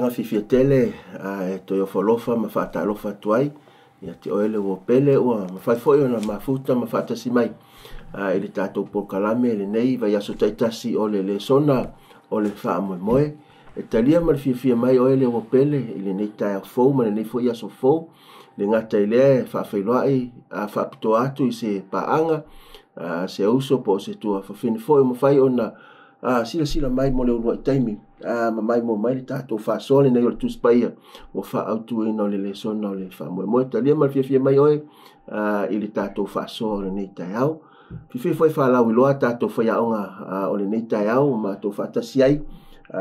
Agaga fiafia tele e toe ofo alofa ma faatalofa atu ai ia te oe le uo pele ua mafai foi ona mafuta ma faatasi mai i le tatou polokalame lenei vaiaso taitasi o le lesona o le faamoemoe. E talia ma le fiafia mai oe le uo pele i lenei taeao fou ma lenei foi aso fou. Le gata i lea e faafeiloai faapitoa atu i se paaga, se uso po o se tuafafine foi ua mafai ona silasila mai mo le uluai taimi ma maimoa mai le tatou faasoa lenei o le Tusi Paia ua faaautuina o le lesona o le faamoemoe. Talia ma le fiafia mai oe i le tatou faasoa o lenei taeao. Fiafia foi faalauiloa tatou faiaoga o lenei taeao ua matou faatasi ai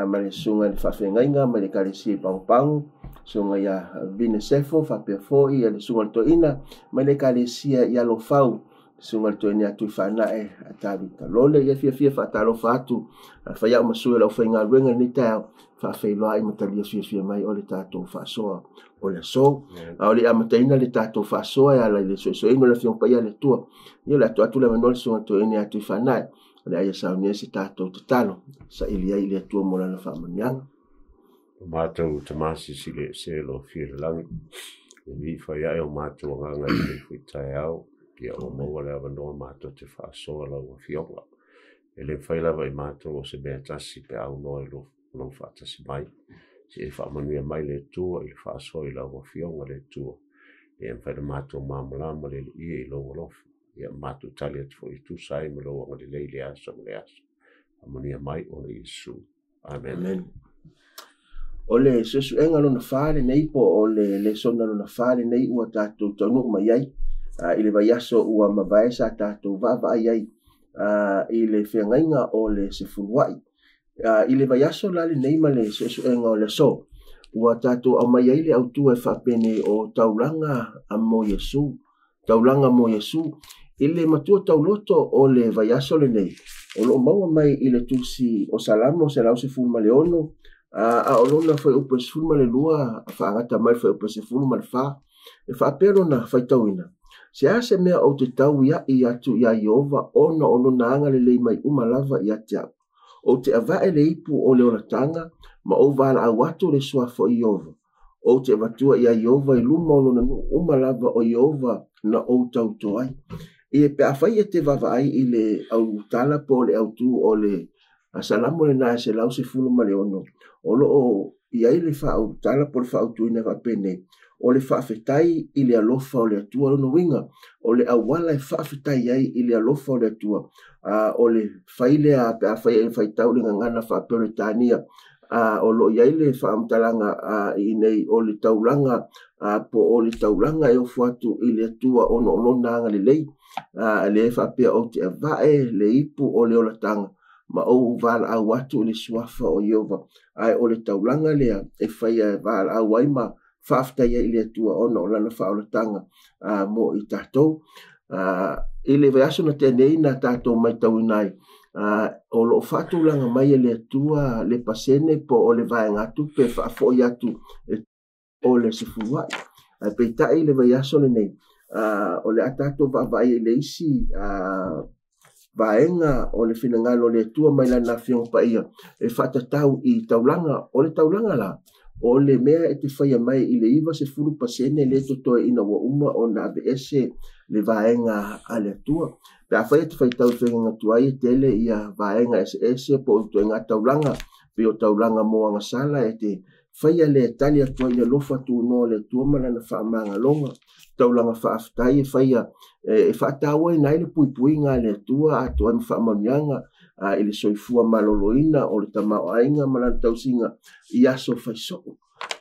ma le susuga i le faafeagaiga mai le Ekalesia i Pagopago, susuga ia Vinesefo, faapea foi le susuga i le Toeaina mai le Ekalesia i Alofau, susuga i le Toeaina ia Tuifaanae Tavita Lole. Ia fiafia faatalofa atu faiao ma sui o le aufaigaluega i lenei taeao, faafeiloai ma talia fiafia mai o le tatou faasoa o le aso. A o le amataina le tatou faasoa e ala i le soesoeina o le Afioga Paia a le Atua, ia o le atu atu le avanoa le susuga i le Toeaina ia Tuifaanae, o le a ia saunia se tatou tatalo, saili ai i le Atua mo lana faamanuiaga. O matou tamasi sile se lo fia le lagi, e viifa ia e o matou agaga i lenei foi taeao, ia ua maua le avanoa matou te faasoa lau afioga. E le mafai lava i matou o se mea tasi pe aunoa i lou faatasi mai. Se e faamanuia mai le Atua i le faasoa i lau afioga le Atua. Ia mafai ona matou malamalama le Alii i lou alofa. Ia matou tali atu foi e tusa ai ma lou agalelei i le aso ma le aso. Faamanuia mai ona Iesu. Amen. Amen. O le suesuega lona fa lenei po o le lesona lona fa lenei ua tatou taunuu mai ai i le vaiaso ua mavae sa tatou vaavaai ai i le feagaiga o le sefuluai. I le vaiaso la lenei ma le suesuega o le aso, ua tatou aumai ai le autua e faapenei o taulaga mo Iesu. Taulaga mo Iesu. I le matua tauloto o le vaiaso lenei, o loo maua mai i le tusi o Salamo 116, a o lona fuaiupu e 12, faagata mai le fuaiupu e 14, e faapea lona faitauina. Se a se mea ou te tau iai atu ia Ieova ona o lona agalelei mai uma lava ia te au. Ou te avae le ipu o le olataga ma ou valaau atu le suafa o Ieova. Ou te avatua ia Ieova i luma o lona nuu uma lava o Ieova na ou tauto ai. Ia pe afai e te vaavaai i le autala po o le autu o le Salamo lena e 116, o loo i ai le faautala po o le faautuina faapenei, o le faafetai i le alofa o le Atua. Lona uiga, o le auala e faafetai ai i le alofa o le Atua, o le fai lea pe afai e faitau le gagana faa-Peretania, o loo i ai le faamatalaga i nei o le taulaga, po o le taulaga e ofo atu i le Atua ona o lona agalelei, le faapea ou te avae le ipu o le olataga ma ou valaau atu i le suafa o Ieova. Ae o le taulaga lea e faia e valaau ai ma faafetai ai i le Atua ona o lana faaolataga mo i tatou. I le vaiaso na tea nei na tatou maitauina ai, o loo faatulaga mai e le Atua le pasene po o le vaegatupe faafoi atu o le sefuluai. Ae peitai le vaiaso lenei, o le a tatou vaavaai i le isi vaega o le finagalo o le Atua mai lana Afioga Paia e faatatau i taulaga. O le taulaga la, o le mea e te faia mai i le 90% le totoe ina ua uma ona aveese le vaega a le Atua. Pe afai e te faitau i feagaiga tuai e tele ia vaega eseese po o ituaiga taulaga, pei o taulaga mo agasala e te faia le tali atu ai le alofa tunoa o le Atua ma lana faamagaloga. Taulaga faafetai e faia e faatauaina ai le puipuiga a le Atua atoa ai ma faamanuiaga i le soifua maloloina o le tamaoaiga ma lana tausiga i aso faisoo.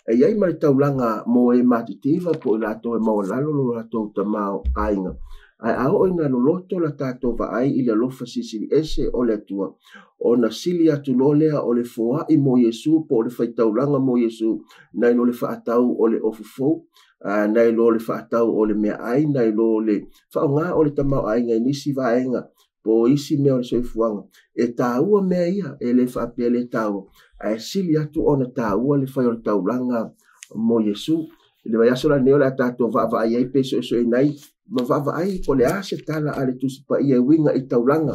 E i ai ma le taulaga mo e matitiva po o i latou e maualalo lo latou tamaoaiga. Ae a oo ina loloto la tatou vaai i le alofa silisili ese o le Atua, ona sili atu loa lea o le foai mo Iesu po o le faitaulaga mo Iesu, nai lo le faatau o le ofufou, nai lo le faatau o le meaai, nai lo le faaaoga o le tamaoaiga i nisi vaega po o isi mea o le soifuaga. E taua mea ia, e le faapea le taua, ae sili atu ona taua le fai o le taulaga mo Iesu. I le vaiaso lenei o le a tatou vaavaai ai pe soesoeina ai ma vaavaai po o le a se tala a le Tusi Paia e uiga i taulaga,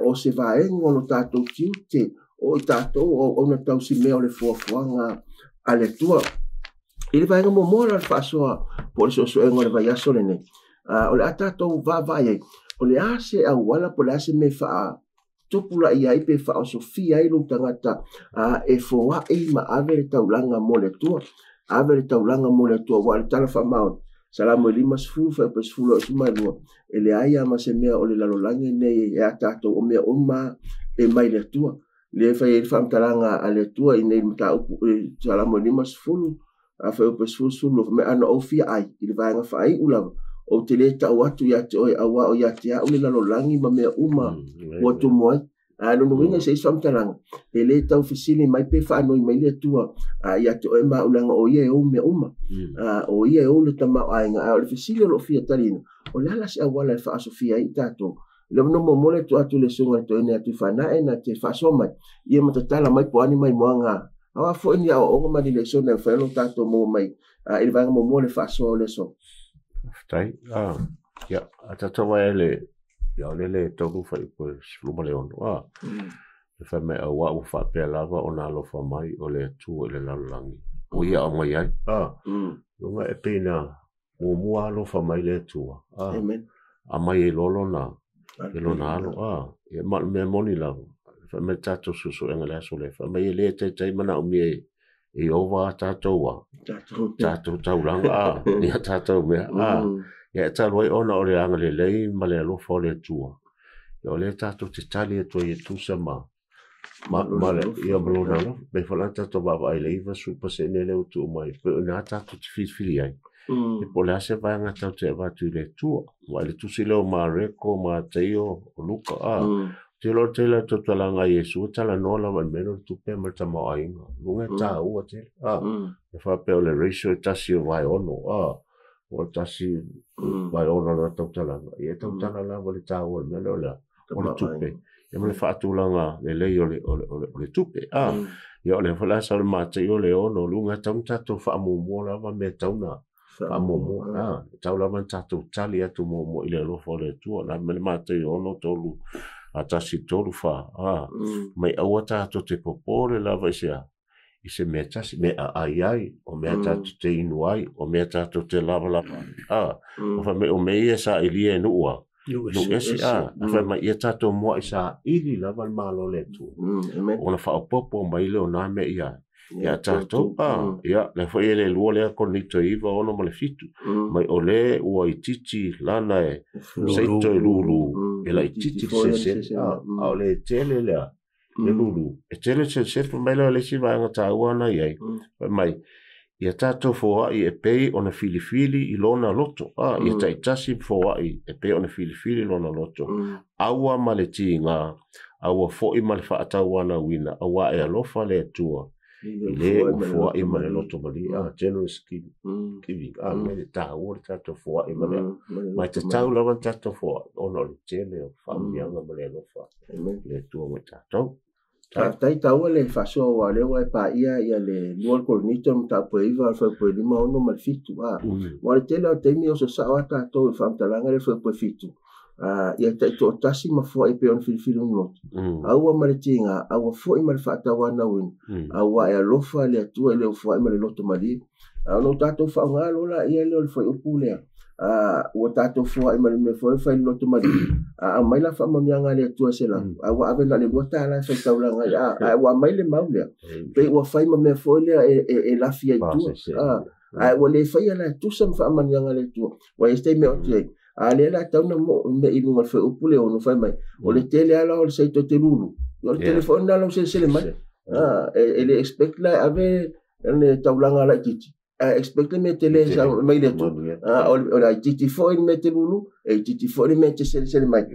o se vaega o lo tatou tiute o i tatou o auauna tausimea o le foafoaga a le Atua. I le vaega muamua la o le faasoa po o le suesuega o le vaiaso lenei, o le a tatou vaavaai ai, o le a se auala po o le a se mea e faatupulaia ai pe faaosofia ai lou tagata e foai ma ave le taulaga mo le Atua. Ave le taulaga mo le Atua, aua o le tala faamaoni, Salamo e 50 fuaiupu e 12, e leai lava ma se mea o le lalolagi nei e a tatou, o mea uma e mai le Atua. Lea e fai ai le faamatalaga a le Atua i nei mataupu, Salamo e 50 fuaiupu e 12, fai mai, ana ou fia ai i le vaega faaiu lava, ou te le tau atu ia te oe, aua o ia te au le lalolagi ma mea uma ua tumu ai. A lona uiga se isi faamatalaga, e le tau fesili mai pe faanoi mai le Atua ia te oe ma au, leaga o ia e ou mea uma. O ia e ou le tamaoaiga. A o le fesili o loo fia taliina, o le a la se auala e faasofia ai i tatou? Le avanoa muamua le tuu atu i le susuga i le toeaina ia Tuifaanae na te faasoa mai, ia ma tatala mai po o a ni maimoaga, aua foi ni aoaoga ma ni lesona e mafai ona tatou maua mai i le vaega muamua le faasoa o le aso. Faafetai. Ia, a tatou vaai le ia o le le tolu fuaiupu e 16, e fai mai auā ua faapea lava ona alofa mai o le Atua i le lalolagi o ia aumai ai. Luga e pei na muamua alofa mai le Atua. Amen. Aumai ai loa lona i lona alo. Ia ma o le mea moni lava. Fai mai tatou suesuega i le aso lea. Fai mai e le taitai manaomia e ova a tatou a. Tatou taulaga ia tatou mea. Ia e talu ai ona o le agalelei ma le alofa o le Atua. Ia o lea tatou te tali atu ai e tusa ma ma le ia ma lona alofa. Pei foi la tatou vaavaai i le 90% lea ua tuu mai. Pei o i ina tatou te filifili ai. E po o le a se vaega tatou te avatu i le Atua. Aua i le tusi lea o Mareko, Mataio, o Luka, te iloa o le tele o tautalaga a Iesu e talanoa lava i le mea lea o le tupe ma le tamaoaiga. Luga e taua tele. E faapea o le ratio e 1/6, o le 1/6 lona tautalaga. Ia e tautala lava le taua o le mea lea o le o le tupe. Ia ma le faatulaga lelei o le tupe. Ia o lea foi la sau le Mataio le 6, luga e tatau ona tatou faamuamua lava mea e tatau ona faamuamua. E tatau lava ona tatou tali atu muamua i le alofa o le Atua. La mai le Mataio 6, 3, 1, 3, 4. Mai aua tatou te popole lava i se a, i se mea tasi, mea a ai ai, o mea tatou te inu ai, o mea tatou te lavalava ai. O fai mai o mea ia sailia e nuu a. Nuu ese, a fai mai ia tatou muai saili lava le Malo o le Atua. Ona faaopoopo mai lea o na mea ia ia tatou. Ia, lea foi e le lua lea Korinito 9, 6 ma le 7. Mai o le ua itiiti lana e seito e lulu, e laitiiti le selesele. A o le tele lea, le lulu. E tele selesele, fai mai lea o le isi vaega taua na i ai. Fai mai, ia tatou foai e pei ona filifili i lona loto. Ia taitasi foai e pei ona filifili i lona loto. Aua ma le tiga, aua foi ma le faatauanauina, aua e alofa le Atua. I le ua foai ma le loto malie. Generous giving. Me le taua le tatou foai ma le. Ma e tatau lava le tatou foai, ona o le tele o faamanuiaga ma le alofa le Atua mo i tatou. Faafetai taua le faasoa aua o lea ua e paia ia le 2 Korinito le mataupu e 9, le fuaiupu e 5, 6 ma le 7. Aua o le tele o taimi o sasao a tatou i le faamatalaga lea le fuaiupu e 7. Ia taitoatasi ma foai pei ona filifili lona loto. Aua ma le tiga, aua foi ma le faatauanauina, aua e alofa le Atua i le foai ma le loto malie. Ona o tatou faaaoga loa la ia lea o le fuaiupu lea. Ua tatou foai ma le mea foi fai le loto malie. Aumai la faamanuiaga a le Atua se lau. A ua ave na le $2 e fai taulaga ai. A ua aumai le mau lea. Pei ua fai ma mea foi lea e lafi ai tua. A ua le faia la e tusa ma faamanuiaga a le Atua. Ua i ai se taimi o atu ai. A lea la tau na mo me i luga o le fuaiupu le 6 fai mai. O le tele ala o le seito te lulu. O le tele foi na lau selesele mai. E le expect la ave le taulaga laitiiti. Expect le mea tele sa mai le Atua. O le itiiti foi le mea te lulu, e itiiti foi le mea te selesele mai.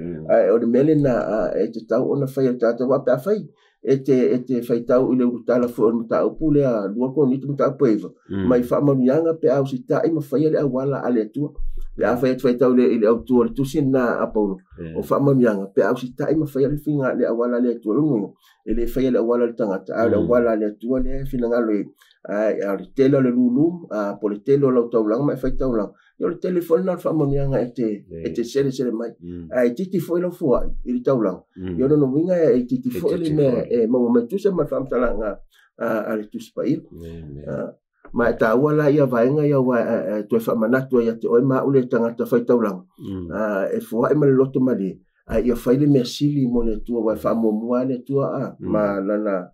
O le mea lena e tatau ona fai e le tatou aua pe a fai. E te faitau i le ulutala foi o le mataupu lea 2 Korinito mataupu e 9. Mai faamanuiaga pe a usitai ma faia le auala a le Atua. Pe a fai atu faitau i le autu o le tusi na a Paulo. O faamanuiaga pe a usitai ma faia le finga le auala a le Atua. Lona uiga, e le faia le auala a le tagata, a o le auala a le Atua lea e finagalo i ai. A o le tele o le lulu, po o le tele o lau taulaga ma e fai taulaga. Ia o le tele foi lena o le faamanuiaga e te selesele mai. A itiiti foi lau foai i le taulaga. Ia o lona uiga e itiiti foi le mea e maua mai tusa ma le faamatalaga a le Tusi Paia. Ma e tāua la ia vaega ia aua e toe faamanatu ai ia te oe ma au le tagata faitaulaga, e foai ma le loto malie, ae ia fai le mea sili mo le Atua, aua e faamuamua lava le Atua ma lana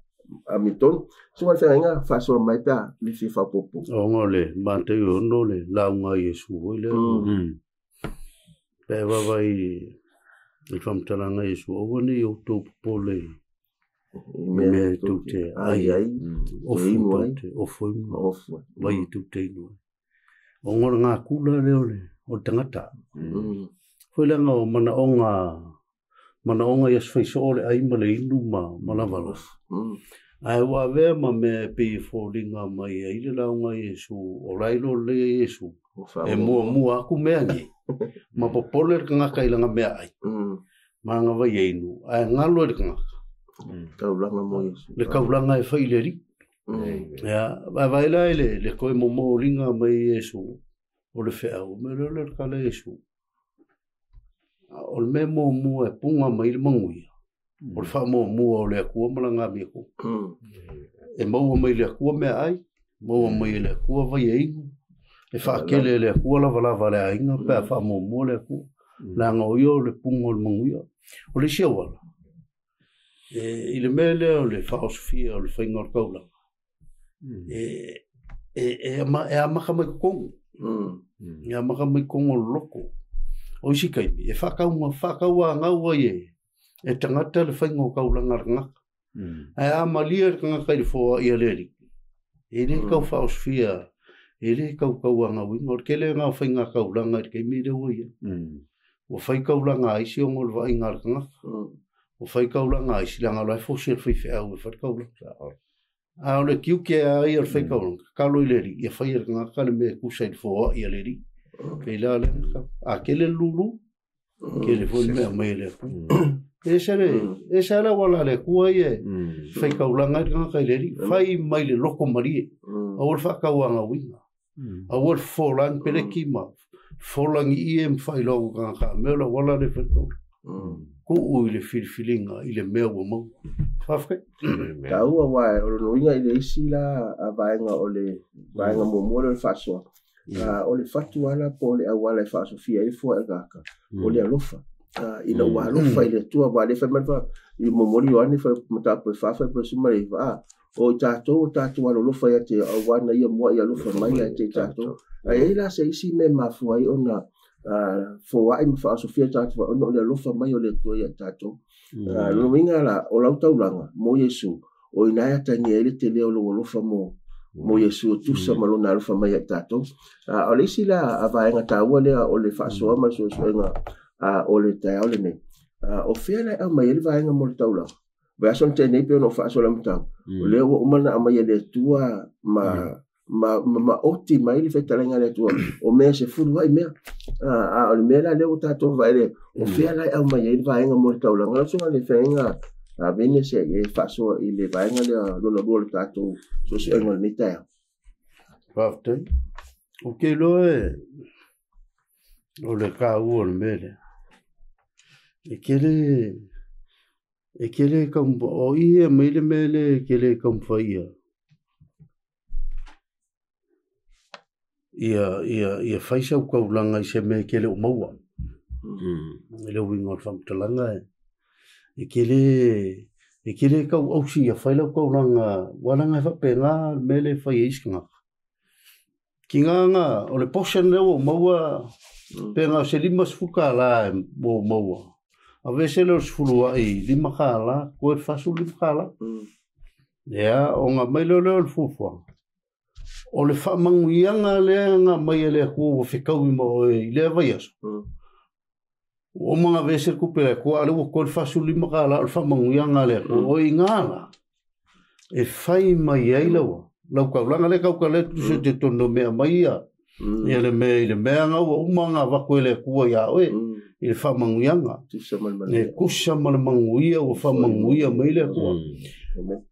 amiotonu. Susuga i le Feagaiga, faasoa mai pe a le fia faaopoopo. Ona o le Mateo e 6 le lauga a Iesu foi lea. Pe a vaavaai i le faamatalaga a Iesu, aua ne i outou popole i mea e tou te ai ai, ofu tou te ofo ai ma vai e tou te inu ai. Ona o le gakula lea o le tagata. Foi leaga o manaoga, manaoga i aso faisoo le ai ma le inu ma lavalava. Ae ua avea ma mea e pei e foliga mai ai le lauga a Iesu, o la e iloa lelei e Iesu, e muamua atu mea nei, ma popole le tagata i lana mea ai, ma ana vai e inu, ae galo e le tagata. Taulaga mo Iesu. Le taulaga e fai i le Alii. Ia, vaevae la i le toe momoliga mai e Iesu o le feau, mea lea o le tala a Iesu. O le mea muamua e puga mai le manuia, o le faamuamua o le Atua ma lana amiotonu. E maua mai le Atua mea ai, maua mai e le Atua vai e inu, e faakele e le Atua lavalava le aiga pe a faamuamua le Atua. Leaga o ia o le puga o le manuia. O le isi auala, i le mea lea o le faaosofia o le faiga o le taulaga, e amata mai totonu. E amata mai totonu o le loto. O isi taimi, e faatauagau ai e tagata le faiga o taulaga a le tagata. Ae a malie le tagata i le foai a le Alii, e le tau faaosofia, e le tau tauagauina. O le tele lena o faiga taulaga i le taimi lea ua i ai. Ua fai taulaga a isi ona o le vaaiga a le tagata. Ua fai taulaga a isi leaga o la e fosi e le faifeau e fai le taulaga. A o le tiute a ia o le fai taulaga, tatalo i le Alii, ia fai e le tagata le mea e tusa i le foai a le Alii. Pei la lea, a tele le lulu, tele foi le mea mai e le Atua. E ese le auala a le Atua ia e fai taulaga ai le tagata i le Alii, fai mai le loto malie, aua le faatauagauina, aua le fofola ni peleki ma fofola ni ie ma faailoa tagata mea o le auala le fai taulaga. Tuu i le filifiliga i le mea ua maua. Faafetai. Taua aua o lona uiga i le isi la vaega o le vaega muamua lea o le faasoa. O le fatuala po o le auala e faasofia ai le foai o le tagata, o le alofa. Ina ua alofa i le Atua, aua le fai mai i momoli Ioane fai mataupu e 4 fai 19, o i tatou o tatou alolofa ia te aua na ia mua i alofa mai ia te tatou. Ae ai la se isi mea mafua ai ona foai ma faasofia tatou ona o le alofa mai o le Atua ia tatou. Lona uiga la o lau taulaga mo Iesu, o ina e atagia ai le tele o lou alofa mo Iesu tusa ma lona alofa mai ia tatou. O le isi la a vaega taua lea o le faasoa ma le suesuega o le taeao lenei. O fea la e aumai ai le vaega mo le taulaga. Vaiaso na tea nei pe ona o faasoa le amataga. O lea ua uma na aumai e le Atua ma maoti mai le fetalaiga a le Atua. O mea se fulu ai mea. A o le mea la lea ua tatou vaai le, o fea la e aumai ai le vaega mo le taulaga. Lau susuga i le Feagaiga a vene se e faasoa i le vaega lea lona lua o le tatou suesuega o lenei taeao. Faafetai. O ke iloa e o le kāua o le mea lea. E kele o i e mai le mea lea e kele taumafai ia. Ia fai sau taulaga i se mea e kele o maua. I le uiga o le faamatalaga e kele tau ausi ia fai lau taulaga, ua laga e faapena le mea lea e fai ai isi tagata. Ki ngā o le portion lea ua maua, pe ngā o se 50 kālā e ua maua. A vese lea o le 10 ai 5 kālā, koe le 45 kālā. Ia, o ngā mai leo leo o le fuafuaga. O le faamanuiaga lea ngā mai e le Atua ua fekaui ma oe i lea vaiaso. Ua uma ngā vese le kupe le Atua, a le ua koe le 45 kālā o le faamanuiaga le Atua. O i ngā la, e fai mai ai laua. Lau kaulanga le kauka le tuso te tono mea mai ia. Ia le mea i le mea ngā ua uma ngā wako e le Atua ia oe. I le faamanuiaga. E kusa ma le manuia ua faamanuia mai le Atua.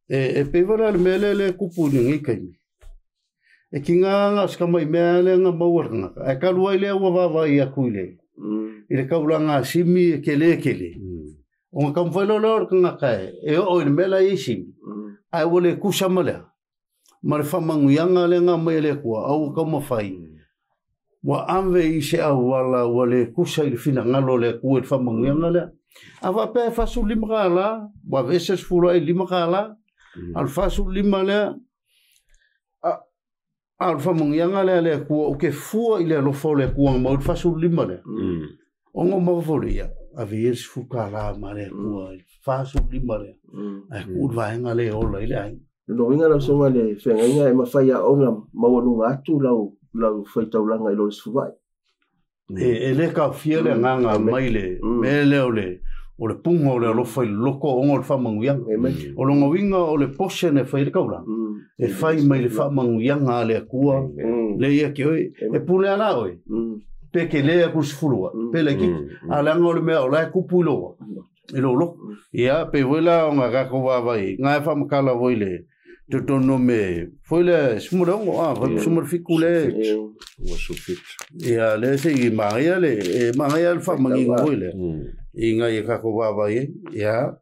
E pei wala le mea lea le kupu ni ngai kaimi. E ki ngā ngā skamai mea lea ngā maua rangaka. E kalu ai lea ua vava i aku i le. I le kaulanga a simi e kele e kele. O ngā kamwhai leo leo rangaka e. E o i le mea la i simi. Ae ua le kusa ma lea. Ma le faamanuiaga lea na aumai e le Atua, a ua taumafai, ua ave i se auala ua le kusa i le finagalo o le Atua i le faamanuiaga lea. A faapea e $45, ua aveese le 10 ae $5, a o le 45 lea, a o le faamanuiaga lea a le Atua, ou te fua i le alofa o le Atua na maua ai le 45 lea. Ona ou mafaufau lea, ia, ave ia le $10 ma le Atua i le 45 lea, ae tuu le vaega lea e ola ai le aiga. Lona uiga lau Susuga i le Feagaiga e mafai lava ona maualuga atu lau faitaulaga i lo le sefuluai. E le taofia le agaga mai le mea lea o le puga o le alofa i le loko ona o le faamanuiaga. O lona uiga o le portion e fai ai le taulaga, e fai mai le faamanuiaga a le Atua lea ia te oe. E pule lava la oe, pe tele atu le sefulua, pe laitiiti. A leaga o le mea o la e tupu i lou loto. Ia, pei foi la ona tatou vaavaai, na e faamatala foi le totonu o me foi le 16, a, 17 le. Ua 17. Ia, le se i manaia le, e manaia le faamanino foi lea, i nai e tatou vaavaai ai. Ia,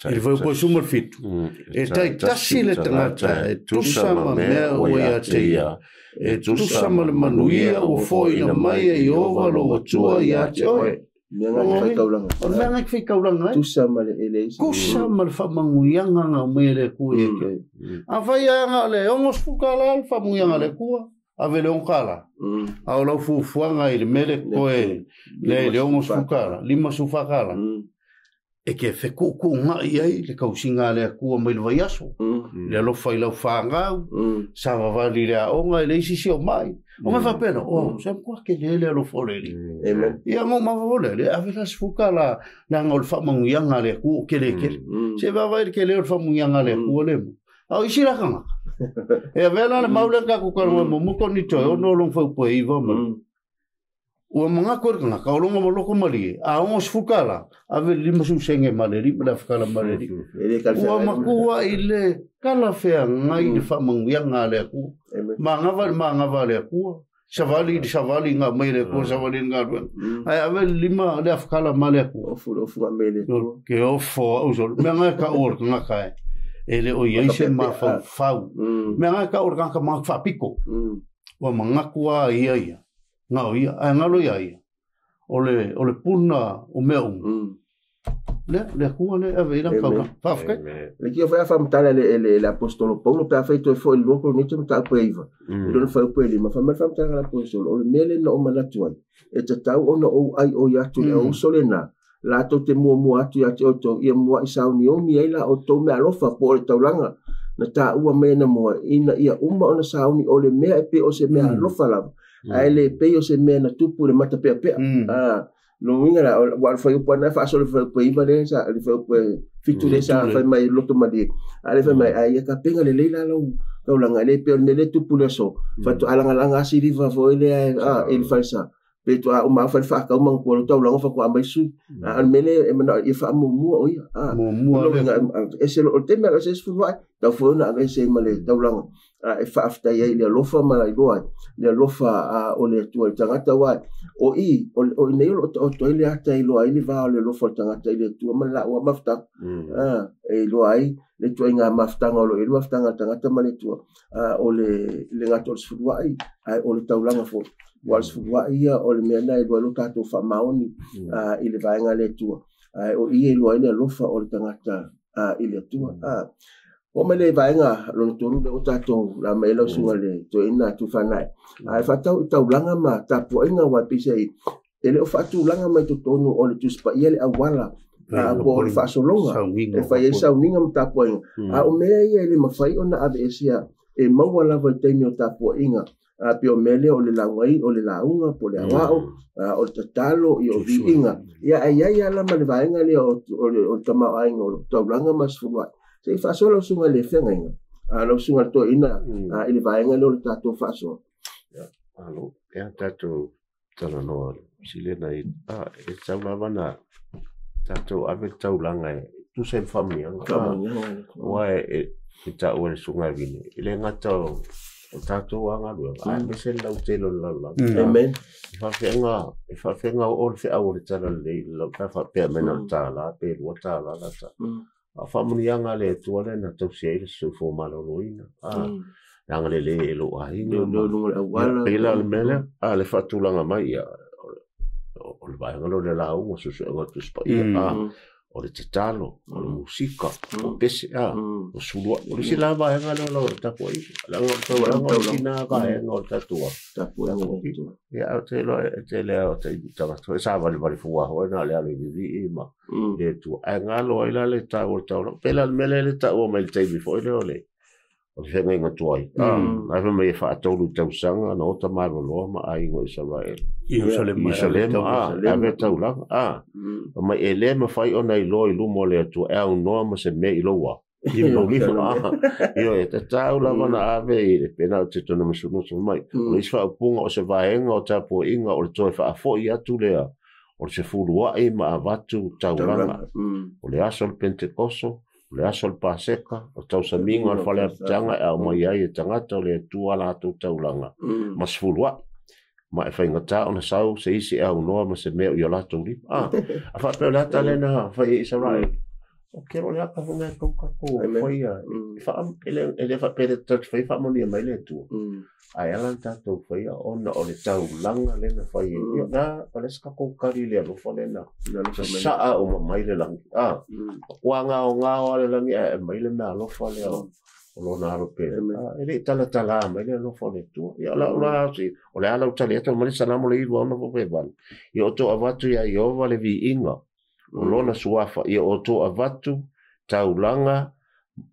i le fuaiupu 17, e taitasi le tagata e tusa ma mea ua ia te ia, e tusa ma le manuia ua foaiina mai e Ieova lou Atua ia te oe. Mea nga te faitaulaga. O le mea nga te faitaulaga ai. Tusa ma le ele isi. Tusa ma le faamanuiaga na aumai e le Atua ia te oe. Afai lava na o le $60 le faamanuiaga a le Atua, ave le $6. A o lau fuafuaga i le mea lea totoe lea i le $60, $54, e te fetuutuunai ai le tausiga a le Atua mai le vaiaso, le alofa i lau fanau, savavali i le aoga e leai se isi o mai. O mea faapena, o, se matua tele le alofa o le Alii. Amen. Ia, na ou mafaufau lea, le ave la $10 leaga o le faamanuiaga a le Atua o tele tele. Se vaavaai i le tele o le faamanuiaga a le Atua lea. A o isi la tagata, e avea la le mau lea na tatou talanoa ai muamua, toni toe ono lona fautua e iva ma Ua manatu le tagata, o lona loko malie, a $60, ave le 50 sene ma le alii ma le afakala ma le alii. Ua matua i le talafeagai le faamanuiaga a le Atua. Manava i le manava a le Atua, savali i le savali na aumai e le Atua, savali i le galuega. Ae ave le lima le afakala ma le Atua. Ofu le ofu na mea i le Atua. Ke ofo au solo. Mea nga e tau o le tagata e le o i ai se mafaufau. Mea nga e tau o le tagata manatu faapito. Ua manatu lava ia ia. Na o ia, ae galo ia ia, o le, o le puna o mea uma. Lea, le Atua lea e ave i ai lana taulaga. Faafetai. Le kia foi a faamatala e le, le apostolo Paulo pe afai toe foi i le 2 Korinito mataupu e 9, i lona fuaiupu e 5, fai mai le faamatalaga a le apostolo, o le mea lea na ou manatu ai, e tatau ona ou aioi atu i le auuso lena, latou te muamua atu ia te outou, ia mua'i saonioni ai la outou meaalofa po o le taulaga na taua mai anamua, ina ia uma ona saoni o le mea e pei o se meaalofa lava, ae le pei o se mea na tupu i le matapeapea. Lona uiga la, ua o le fuaiupu lava lena e faasolo i le fuaiupu e 9 lea sa, le fuaiupu e 7 lea sa fai mai loto malie, a o lea fai mai, ae ia tapena lelei la lau taulaga, e le pei o le mea lea e tupu i le aso, faatoa lagalaga lava siliva foi lea i le falesa, pe toa uma lava fai le faatau ma tua taulaga faatoa aumai sui. A o le mea lea e manao ia faamuamua o ia. Muamua lea. Ese o le taimi e ese sefulu ae, tau foi ona aveese ai ma le taulaga e faafetai ai i le alofa ma iloa ai le alofa o le Atua i le tagata aua o i, o i nei o lo o taoto ai le ata e iloa ai le va o le alofa o le tagata i le Atua ma le laua mafutaga. E iloa ai le ituaiga mafutaga o lo o i ai le mafutaga a le tagata ma le Atua. O le le gata o le sefuluai, ae o le taulaga foi. Aua o le sefuluai ia o le mea lena e iloa ai lo tatou faamaoni i le vaega a le Atua. Ae o i e iloa ai le alofa o le tagata i le Atua. Oo mai le vaega lona tolu lea ua tatou la mai ai lau susuga i le toeaina Tufanai. Ae faatatau i taulaga ma tapuaiga aua peiseai e le o faatulaga mai totonu o le Tusi Paia le auala po o le faasologa e fai ai sauniga ma tapuaiga. A o mea ia e le mafai ona aveesea e maua lava i taimi o tapuaiga. Pei o mea lea o le lauga, o le lauga po o le aoao, o le tatalo, ia o viiga. Ia ae i ai lava la ma le vaega lea o le tamaoaiga o le taulaga ma sefuluai. Se i faasoa lau susuga i le feagaiga, lau susuga i le toeaina i le vaega lea o le tatou faasoa. Malo, ia tatou talanoa sili na e tatau lava ona tatou ave le taulaga e tusa i le faamanuiaga. Aua e taua e le Susuga ia Vine, e le gata o tatou lava galuega, ae aemaise le lautele o le lalolagi. Amen. E faafefea ona oo le feau o le Talalelei i le lalolagi, pe a faapea mai na o le $1 pe $2 la ta. A faamanuiaga a le Atua lea na tausi ai le soifua maloloina. E agalelei e lou aiga. Pei la o le mea lea, a le faatulaga mai, ia, o le vaega lea o le lauga, suesuega o le Tusi Paia, o le tatalo, o le musika, o pese, o suluai. O le isi la vaega lea o lau tapuaiga. Leaga o le taulaga o le isi na vaega o le tatou tapuaiga. Ia, ae ou te iloa e tele lava o taimi tagata foi sa valevale fua foi na o le alo i vivii ma le Atua. Ae galo ai la le taua o le taulaga. Pei la o le mea lea le taua mai i le taimi foi lea o le feagaiga tuai. La e fai mai e faatolu tausaga na ota maloloa ma aiga o Isaraelu. Ierusalema, ave taulaga. Fai mai e le mafai ona iloa i luma o le Atua e aunoa ma se mea i lou a. Ioe, e tatau lava na ave i le pena o te tona masulusu mai. O le isi faaupuga o se vaega o tapuaiga o le toe faafoi atu lea o le sefuluai ma avatu taulaga. O le aso o le Pentekoso, o le aso o le Paseka, o tausamiga o le faleapitaga e aumai ai e tagata o le Atua latou taulaga ma sefuluai. Ma e faigata ona sau se isi e aunoa ma se mea o i o latou lima. A faapea o le ata lea na fai e Isaraelu. O ke ro le ata hunga e kau kakou faia. E le faapea le tatou te fai faamanuia mai le Atua. Ae ala na tatou faia ona o le taulaga lea na fai e ia. Na, o le isi kakou kali le alofa lea na sasaa uma mai le lagi. Ua gaogao lava le lagi ae aumai le mea alofa lea o lona alo pele. E le i talatala mai le alofa o le Atua. Ia, o lau la, o le a lau tali atu, mai le Salamo le 96 pe 8. Ia outou avatu iā Ieova le viiga o lona suafa, ia outou avatu taulaga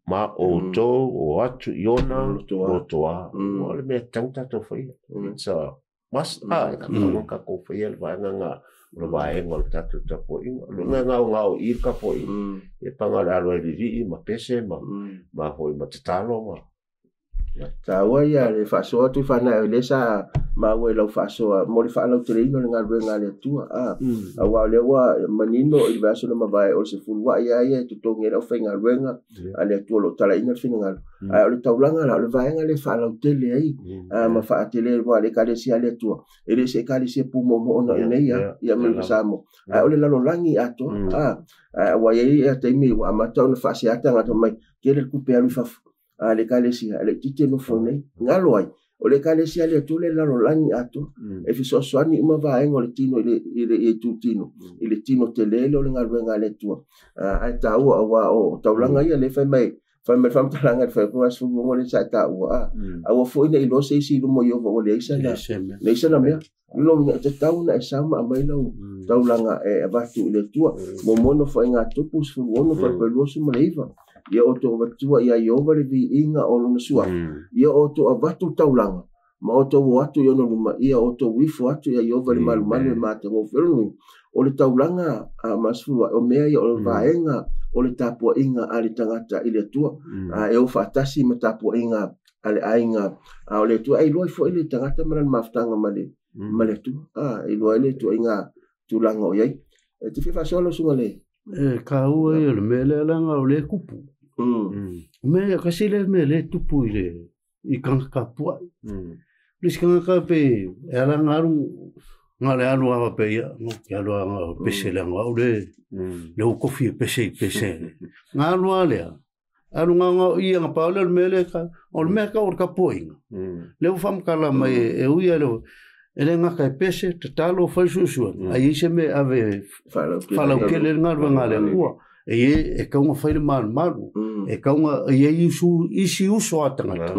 ma outou o atu i ona lotoa. O le mea e tatau ona tatou faia. It's a must. E tatau ona tatou faia le vaega lena o le vaega o le tatou tapuaiga. O le mea gaogao i le tapuaiga, e paga o le alo e vivii ma pese ma foi ma tatalo ma Taua ia le faasoa atu i whanau o lea sa maua i lau faasoa mo le faalauteleina o le galuega a le Atua. Aua o lea ua manino i le vaiaso na mavae o le sefuluai lava ia e totogi ai le aufaigaluega a le Atua o lo o talaina le finagalo. Ae o le taulaga la, o le vaega lea e faalautele ai ma faatele aua le ekalesia a le Atua. E le o se ekalesia pumoomoo na o i inei i Amerika Samoa. Ae o le lalolagi atoa. Aua e i ai taimi ua amata ona faasea tagata mai, tele le tupe alu i fafo. A le ekalesia, le itiiti e nofo nei. Galo ai, o le ekalesia le Atua le lalolagi atoa. E fesoasoani uma vaega o le tino i le itutino, i le tino tele le o le galuega a le Atua. Ae taua aua o taulaga ia le fai mai le faamatalaga i le faaiuga 16 le sa e taua. Aua foi ne i iloa se isi i luma o Ieova ua leai sana mea. Lo e tatau na e sau ma aumai lau taulaga e avatu i le Atua. Mo nofoaiga tupu 16 faapea 29. Ia outou avatua ia Ieova le viiga o lona suafa. Ia outou avatu taulaga ma outou o atu i ona luma. Ia outou ifo atu ia Ieova le malumalu e matagofie. O le taulaga ma sefuluai o mea ia o le vaega o le tapuaiga a le tagata i le Atua. E o faatasi ma tapuaiga a le aiga o le Atua. E iloa ai foi le tagata ma lana mafutaga ma le Atua. E iloa ai le ituaiga tulaga o i ai. E te fia faasoa lau susuga le E kāua ia le mea lea leaga o le tupu. O mea kasi le mea le tupu i le i kangaka puai. Le isi kangaka pe e ala ngā alu ngā le alu awa pe ia no ke alu anga pese le anga au le le ukofi e pese i pese. Ngā alu a lea. Alu ngā ngā i anga pa le mea le ka o le mea ka o le kapoinga. Le u whamkala mai e uia le e le ngaka e pese, te talo whai susuan. Ai i se me ave whalaukele ngā rua ngā le kua. E e kaunga whai le malu malu. E kaunga e e usu, isi uso a tangata.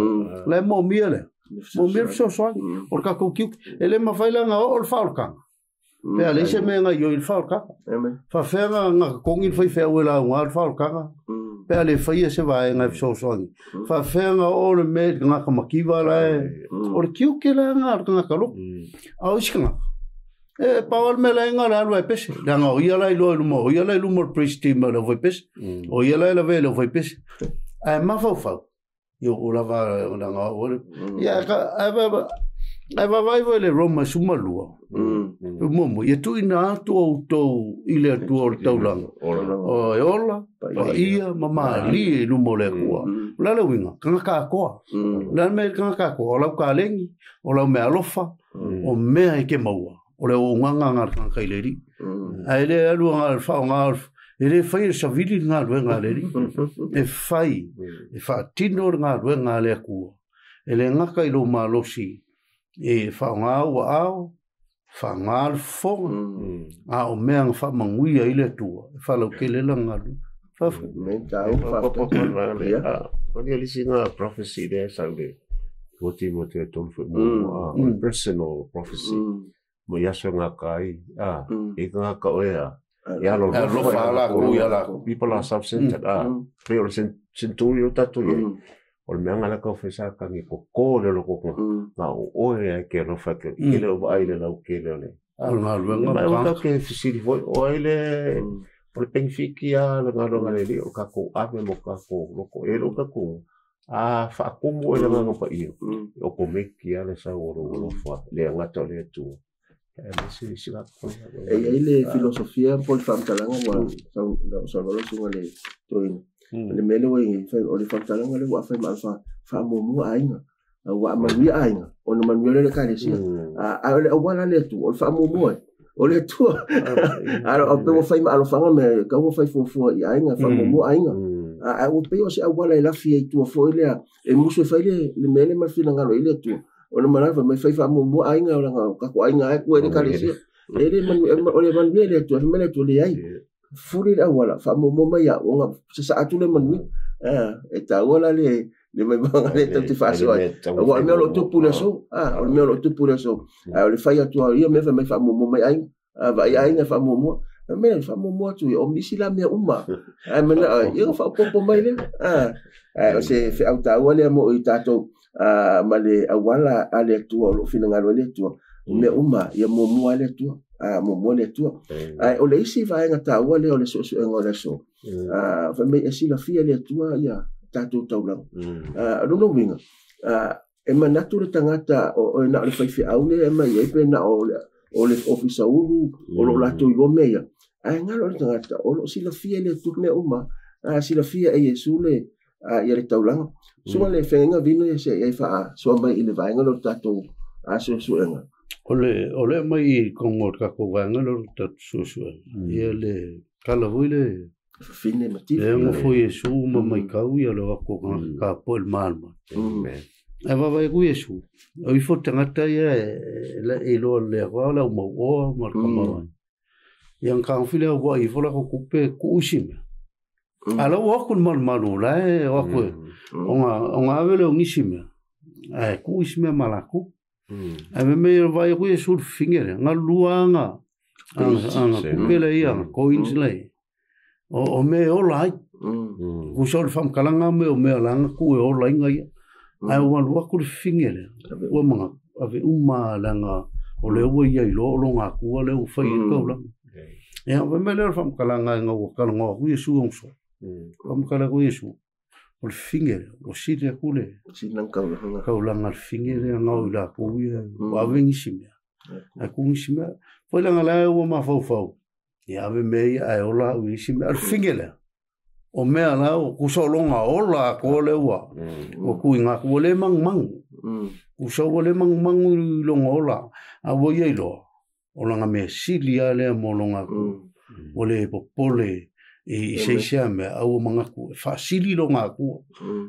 Le mō mia le. Mō mia le fesoasoani. O le kakou kiuki. E le mawhai la ngā o le whaolkanga. Pea le ise me ngā ioi le whaolkanga. Whawhea ngā ngā kongi le whai whea ue la ngā le whaolkanga. Pea le whaia se vae ngā fesoasoani. Whawhea ngā o le me ngā kamakiwa la e. O le kiuki la ngā le ngā kaloko. A o isi ngā. E pawal me la ngā la alua e pese. Le ngā o ia la iloa i luma. O ia la i luma o le praise team le whai pese. O ia la i la ve le whai pese. Ae mawhau. I o lava la ngā o le. Ia ka ae vavai voi le Roma sumalua. Momo, ia tui na atu o tau i le atua o le taulanga. O e ola, pa ia, ma maali e luma o le akua. O la le uiga, kangaka akoa. Le mea kangaka akoa, o lau kalengi, o lau mea alofa, o mea e ke maua. O le o nganga ngā kangaka i le ri. Ae le alua ngā whao ngā E le fai e savili le galuega a le Alii. E fai, e faatino le galuega a le Atua. E le gata i lou malosi e faaaoga ou aao, faaaoga le fofoga, a o mea na faamanuia ai le Atua, e faalautele lana galuega. Faafetai. Amen. Tāua, faafetai. Ia. O le isi na prophecy lea sa le ua Timote tolu foi mo o le personal prophecy. Mo i aso ngā kai, a, i ngā ka oe a, i alo E alofa ala ku ia la. People are self-centered, a, pei o le century o tatou i ai. O le mea ngala kau whaisa ka ngi ko ko le loko ko ngā o oe ai ke alofa ke ke le o ai le lau ke le o le. O le galuega Mai o ma tau ke fisiri foi o ai le o le pengifiki a le ngalo ngale li o kako ave mo kako loko e lo kako a whaakumu e le nganga pa iyo. O ko meki a le sau o lo alofa le angata o le atua. E me si si la ko. E i ai le filosofia po le faamatalaga ua saunoa suga le toeaina. Le mea lea ua i ai, o le faamatalaga lea ua afai ma alofa faamuamua aiga. Ua manuia aiga, ona manuia lea le ekalesia. Ae o le auala le Atua, o le faamuamua ai. O le Atua. Ae o pe ua fai ma alofaga mea, e tau ua fai fuafua i aiga, faamuamua aiga. Ae ua pei o se auala e lafi ai i tua foi lea, e musu e fai le mea lea ma le finagalo ai le Atua. Ona malaga fai mai fai faamuamua aiga, o langa o kako aiga ai kua i le ekalesia. E le manu, o le manuia le Atua, fai mai le Atua leai. Fuli le auala, faamuamua mai au, ona sasaa atu le manuia. E taua la le maimaga le tau te faasoa ai. Aua o le mea o lo o tupu i le aso. O le mea o lo o tupu i le aso. Ae o le fai atu au ia mea fai mai faamuamua mai aiga. Vaai aiga faamuamua. Fai mai faamuamua atu ia, o misi la mea uma. Ae manao ai, ia faaopoopo mai lea. Ae o se feau taua lea mo i tatou, ma le auala a le Atua o lo o finagalo ai le Atua. O mea uma, ia muamua le Atua. Muamua le Atua. Ae o le isi vaega taua lea o le suesuega o le aso. Fai mai e silafia le Atua ia tatou taulaga. O lona uiga, e manatu le tagata o e na o le faifeau lea e mai ai pe na o le ofisa ulu, o lo o latou iloa mea ia. Ae galo le tagata, o lo o silafia le Atua mea uma. Silafia e Iesu le ia le taulaga. Suga le feagaiga vino ia se i ai faasoa mai i le vaega lea o le tatou suesuega. O le mai i kongo o le tatou vaega lea o le tatou suesuega. Ia le kala foi le fafine ma tifi. Le ngofo Iesu ma maikau ia le wako ngā ka po el malma. E vava e ku Iesu. O ifo tangata ia e loa le akoa le au mauoa ma le kamawa. Ia ngā ngawhile au wa ifo la ko kupe ku usi mea. Ala o aku malu la e o aku o ngā avele o ngisi mea. E ku usi mea malaku. E me me vai ku Iesu fingere. Ngā lua ngā kupe le ia, ngā coins le. O me ola ai. Ku sa o le whamkalanga me o mea langa ku e ola inga ia. Ai o walu aku le fingere. Ua manga, ave uma langa o le ua ia i loa o longa kua le ua whai e kaulanga. E ave me leo le whamkalanga ngā ua kalanga aku Iesu ong so. Whamkala ku Iesu. O le fingere, o siri aku le. Sinang kaulanga. Kaulanga le fingere ngā o ila ku ia. O ave ngisi mea. Ai ku ngisi mea. Whai langa lae ua mawhauwhau. Ia ave me ia ae ola au isi mea. O le fingere. O mea la o kusa o longa ola ko le ua. O kui ngā ku le mangu mangu. Kusa o le mangu mangu i longa ola. A ua ia i loa. O langa mea sili a lea mo longa ku. O le popole i seisea mea au o mangaku. E whaasili longa ku.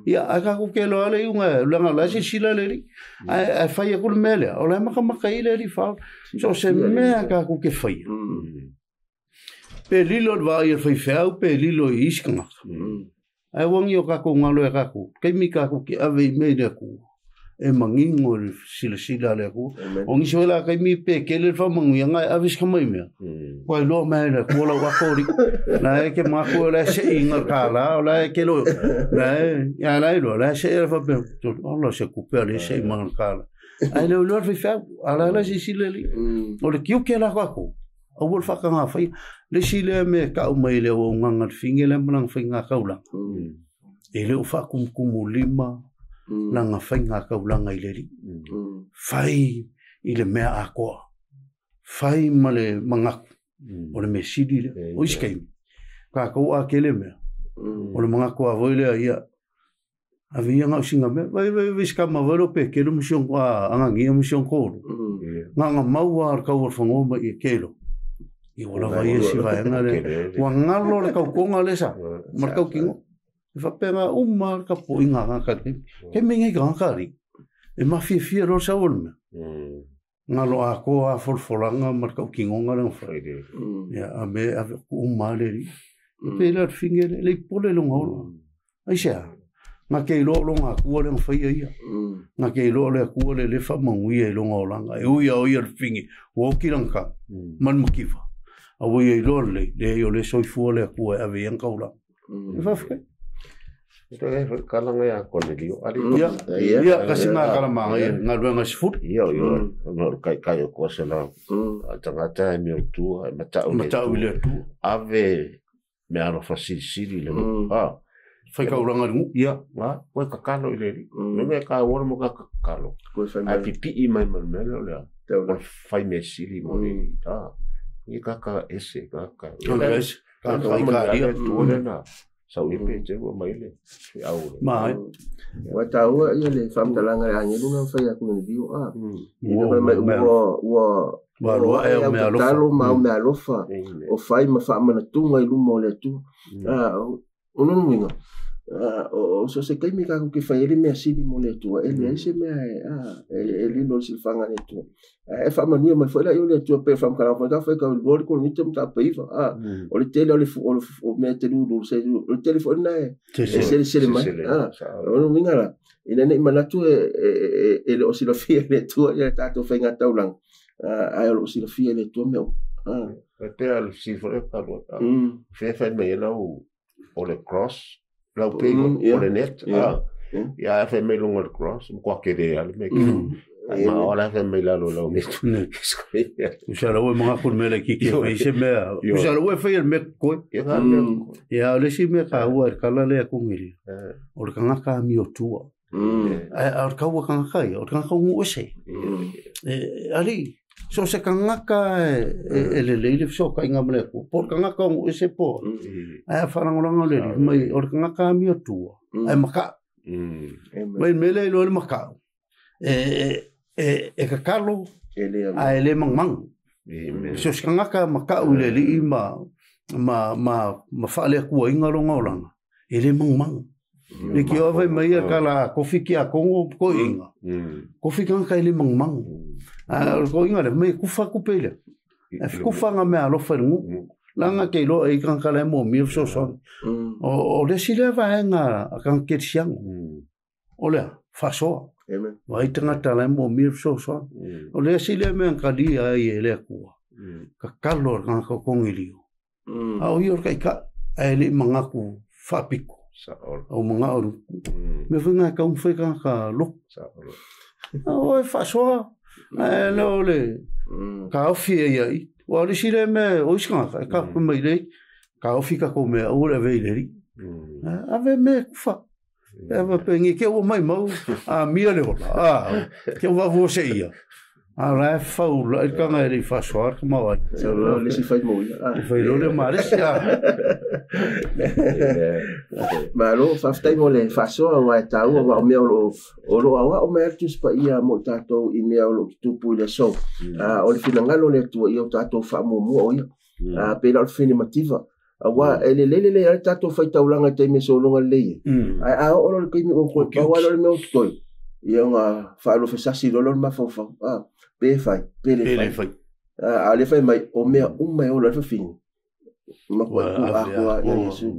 Ia ai kako ke loa le iunga. Langa la se sila le ri. Ai whai aku le mea lea. O le maka maka i le ri whao. So se mea kako ke whai. Pe lilo le vai e whaiwheau, pe lilo i iskangaka. Ai wangi o kako ngalo e kako. Kei mi kako ki ave i mei le aku. E mangingo le sila sila le aku. O ngisi wela kei mi pe kele le whamangu ia ngai ave sika mai mea. Kua i loa mai le kua lau ako ri. Na e ke mako la se i ngā kāla, o la e ke lo. Na e, ia la e loa, la e se e le whapea. Ola se kupea le se i mga kāla. Ai leo loa le whaiwheau, ala la se sila li. O le kiu ke la kako. Au le whakanga whai, le si lea me kau mai le o nganga le finge le malanga whai ngā kaulanga. E leo whakumkumu lima langa whai ngā kaulanga i le ri. Whai i le mea akoa. Whai ma le mangaku. O le me siri le. O isi keimi. Ka kau a ke le mea. O le mangaku a voi lea ia. Ave ia ngau singa mea. Vai vai vai skama vai lo pe ke lo musion a angangia musion koro. Nganga maua ar kau o whangoma i ke lo. I ua lava ia si vaega lea. Ua galo le tautoga lea sa, ma le tautino. E faapena uma le tapuaiga a tagata i le taimi. Taimi nei tagata alii, e mafiafia loa le sau o le mea. Galo atoa lava folafolaga ma le tautinoga lea na fai. Ia, a mea e ave atu uma lava le alii. E pei la o le fine lea, e le i popole lona ola. Aisea? Na te iloa o lona Atua lea na faia ia. Na te iloa o le Atua lea lea e faamanuia i lona olaga. E ui lava o ia le fine, ua oti lana tala ma le mativa. A ua ia iloa lelei, leai o lea e soifua le Atua e ave i ai ana taulaga. E faafetai. Kala ngai a Konelio. Ia, ia, kasi ngā kala manga ia, galuega e sefulu. Ia, ia, ona o le kaikai o koa se lau. A tagata e mea o tua, e matau i le Atua. Ave me alofa silisili le mm. Ha. Fai kaulanga i le nuu. Ia, ha, koe kakalo i le alii. Mm. Me ka ua mo ka kakalo. Koe fai mai. Ai pipii mai ma le mea lea o le a. O le fai mea sili mo le alii. Ha. Ia kaka ese, kaka. Kaka ese. Kaka i ka ia. Tua le na. Sau i pe te ua mai le au le. Ma ai. Ua taua ia le faamatalaga le agelu na fai atu i le a. Ina mai ua ua Ua alu ae au mea alofa. Tatalo ma au mea alofa o fai ma faamanatuga i luma o le Atua. O lona uiga, o so o se taimi tatou te fai ai le mea sili mo le Atua, e leai se mea e lilo i le silafaga a le Atua. Ae faamanuia mai foi laia o le Atua, pei o le faamatalaga foi na fai tau 2 le Korinito mataupu e 9, o le tele o mea e te lulu, o le tele foi lena e selesele mai. O lona uiga la, ina ne i manatu e le o silafia e le Atua ia le tatou faigataulaga, ae o lo o silafia e le Atua mea uma. E pei lava o le fesili foi lea talu ai, fea e fai mai ai lau o le cross, lau pay o le net, ia ae fai mai luga o le cross, matua tele lava le mea tele. Ae ma o la e fai mai lalo o lau net. Usa lau e mangaku le mea laitiiti e fai se mea. Usa lau e faia le mea koe. Ia, o le isi mea taua i le tala lea a Konelia, o le tagata amiotua. Ae o le tau a tagata ia, o le tagata o nuu ese. E, alii, so o se tagata e lelei le fesootaiga ma le Atua, po o le tagata o nuu ese po o ai. Ae a faalagolago le alii, mai o le tagata amiotua, ae makaʻu. Mai le mea lea e iloa ai le makaʻu, e tatalo ae le magumagu. So o se tagata makaʻu i le alii ma faaleatuaina lona olaga, e le magumagu. Le ki oa fai mai ia kala kofi ki a Kongo ko inga. Kofi kanga e le magumagu. A o ko inga le mai kufa kupe ile. E kufa nga mea alofa i le nuu. Langa ke iloa e kanga kala e mo mia fesoasoani. O le isi lea vaega a kanga kerisiano. O lea, faasoa. Vaai tagata la e moomia le fesoasoani. O le isi lea mea na talia ai e le Atua, tatalo a le tagata o Konelio. A o ia o le taitai, ae le i manatu faapito. Au manao i le mea foi lena e taumafai tagata lotu. A o e faasoa, ae le o le taofi ai ia i. Aua o le isi lea mea o isi tagata e tape mai le taofi tatou mea aua le ave i le alii. Ave mea e kufa. E faapea ke ua maimau amia le ola, a ke ua faafuaseia. A o la e faulai le taga e le i faasoa le tamaoaiga. Sau loa le isi fai mo ia. E fai loa le malesi a. Malo, faafetai mo le faasoa aua e taua aua o mea o lo o aoao mai ai le Tusi Paia mo i tatou i mea o lo o tutupu i le aso. O le finagalo o le Atua ia o tatou faamuamua o ia. Pei la o le fine mativa. Aua e lelei lelei lava le tatou faitaulaga i taimi e sologa lelei ai. Ae a oo loa i le taimi ua toe pau lava lea o le mea ua totoe, ia ona faalofesasi loa lea o le mafaufau, a, pe fai, pe le fai. A o lea fai mai, o mea uma e ola ai le fafine, matuai tuu atoa ia Iesu.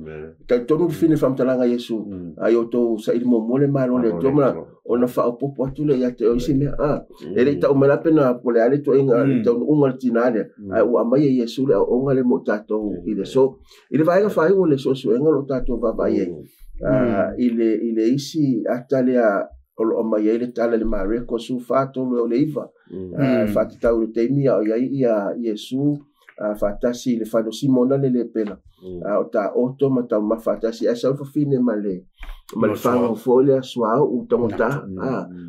Talitonu le fine faamatalaga a Iesu, a ia outou saili muamua le Malo o le Atua ma ona faaopoopo atu lea ia te oe isi mea. A, e le i tau mai la pe na po o le a le ituaiga le taunuuga o le tina lea, ae ua aumai e Iesu le aoaoga lea mo tatou i le aso. I le vaega faaiu o le suesuega o lo o tatou vaavaai ai, i le isi ata lea o lo o aumai ai le tala i le Mareko 14, 3 e oo i le 9, e faatatau i le taimi a o i ai Iesu faatasi i le fale o Simona le lepera, o taoto ma taumafa faatasi, ae sau le fafine ma le fanau foi lea suauu taugata,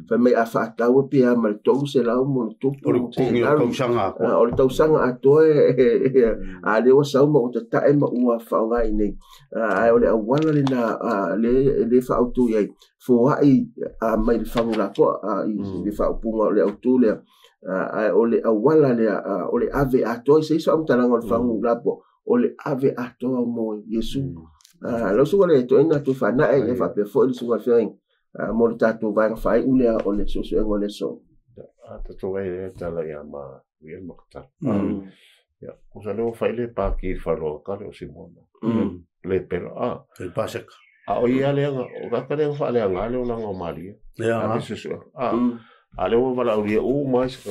fai mai a faatau e pea ma le 300 ma ona tupu. O le totogi o le tausaga atoa. O le tausaga atoa a lea ua sau ma ua tatae ma ua faaaoga i inei. Ae o le auala lena lea e faaautu i ai, foai mai le fagu lapoa i le faaupuga o le autu lea. Ae o le auala lea, o le ave atoa i se isi faamatalaga o le fagu lapoa, o le ave atoa mo Iesu. Lau susuga i le toeaina Tuifaanae, ia faapea foi le susuga i le feagaiga mo le tatou vaega faaiu lea o le suesuega o le aso. A tatou ai lea tala ia ma ia makatala. Ia, o sa leo fai le paki i faloa kale o Simona. Le pelo a. Le paseka. A o ia le o ka le fa le anga le o langa o Maria. Ia. A se su. A. A le o vala o ia u mai se.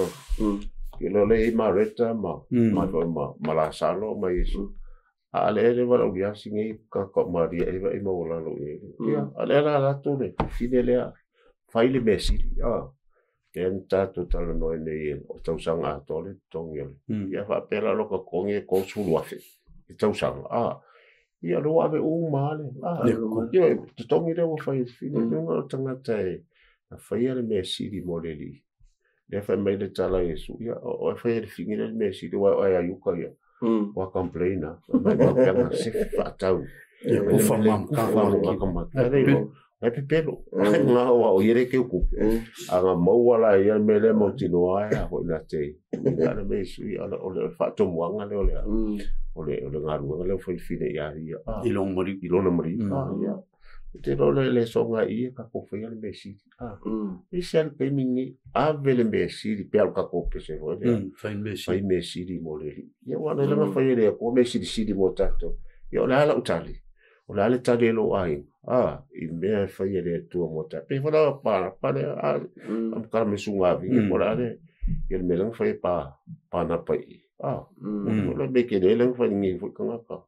Ke lo le i Mareta ma ma ma ma la salo ma Yesu. A le le vala o ia singi ka ko Maria e va i ma ola lo e. Ia, a le la la to le fine le fai le mesi. A. Ten tatou talanoa nei o tausaga atoa le totogi o le. Ia faapea la lo ka totogi e 30,000 i tausaga. A. Ia lo ave uma le. A. Ia totogi lea ua fai e fine le o tagata e na faia le mea sili mo le alii. Lea fai mai le tala Iesu. Ia o e faia le fine le mea sili wa ai ayuka ia. Wa complain a. Mai ma pega se faatau. Ia kufa ma ka ma. Ai pepelo. Ngā o o iere ke uku. A ngā maua la ia me le mo tino ai a hoi nā te. Ngā le me sui ala o le whaatomuanga le o le o le o le ngā ruanga le o whaifine i a ia. I lona mari. I lona mari. Ia. Te lo le le songa ia ka ko whai le me siri. I se al pe mingi a vele me siri pe al ka ko pese ho le. Whai me siri. Whai me siri mo le. Ia wana le nga whai le ko me siri siri mo tato. Ia o le ala utali. O le ale tali lo ai. A i mea e whai le tua mo ta. Pe wala pa pa le a am ka me sunga vi o le ale ia le mea whai pa pa na pa i. A o le me ke le le whai ngi fo ka ngaka.